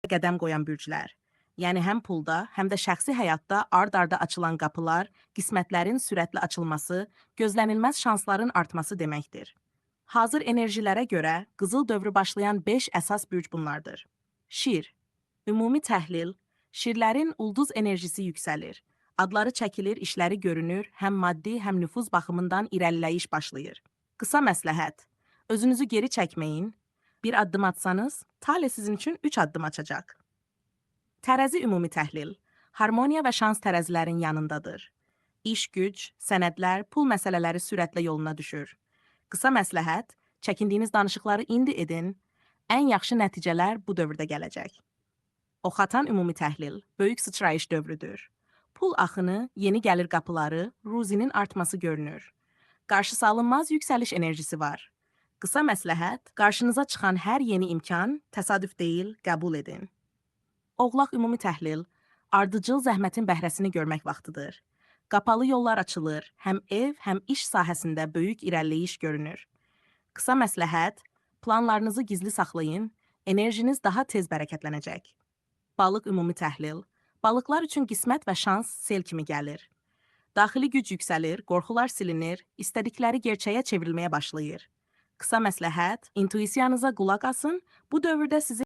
Qədəm qoyan bürclər. Yəni həm pulda, həm də şəxsi həyatda ard-arda açılan qapılar, qismətlərin sürətli açılması, gözlənilməz şansların artması deməkdir. Hazır enerjilərə görə qızıl dövrü başlayan 5 əsas bürc bunlardır. Şir. Ümumi təhlil. Şirlərin ulduz enerjisi yüksəlir. Adları çəkilir, işləri görünür, həm maddi, həm nüfuz baxımından irəliləyiş başlayır. Qısa məsləhət. Özünüzü geri çəkməyin. Bir addım atsanız, tale sizin üçün 3 addım açacaq. Tərəzi ümumi təhlil. Harmoniya və şans tərəzilərin yanındadır. İş güc, sənədlər, pul məsələləri sürətlə yoluna düşür. Qısa məsləhət, çəkindiyiniz danışıqları indi edin. Ən yaxşı nəticələr bu dövrdə gələcək. Oxatan ümumi təhlil, böyük sıçrayış dövrüdür. Pul axını, yeni gəlir qapıları, ruzinin artması görünür. Qarşısı alınmaz yüksəliş enerjisi var. Qısa məsləhət, qarşınıza çıxan hər yeni imkan təsadüf deyil, qəbul edin. Oğlaq ümumi təhlil, ardıcıl zəhmətin bəhrəsini görmək vaxtıdır. Qapalı yollar açılır, həm ev, həm iş sahəsində böyük irəliləyiş görünür. Qısa məsləhət, planlarınızı gizli saxlayın, enerjiniz daha tez bərəkətlənəcək. Balıq ümumi təhlil, balıqlar üçün qismət və şans sel kimi gəlir. Daxili güc yüksəlir, qorxular silinir, istədikləri gerçəyə çevrilməyə başlayır. Qısa məsləhət, intuisiyanıza qulaq asın, bu dövrdə sizi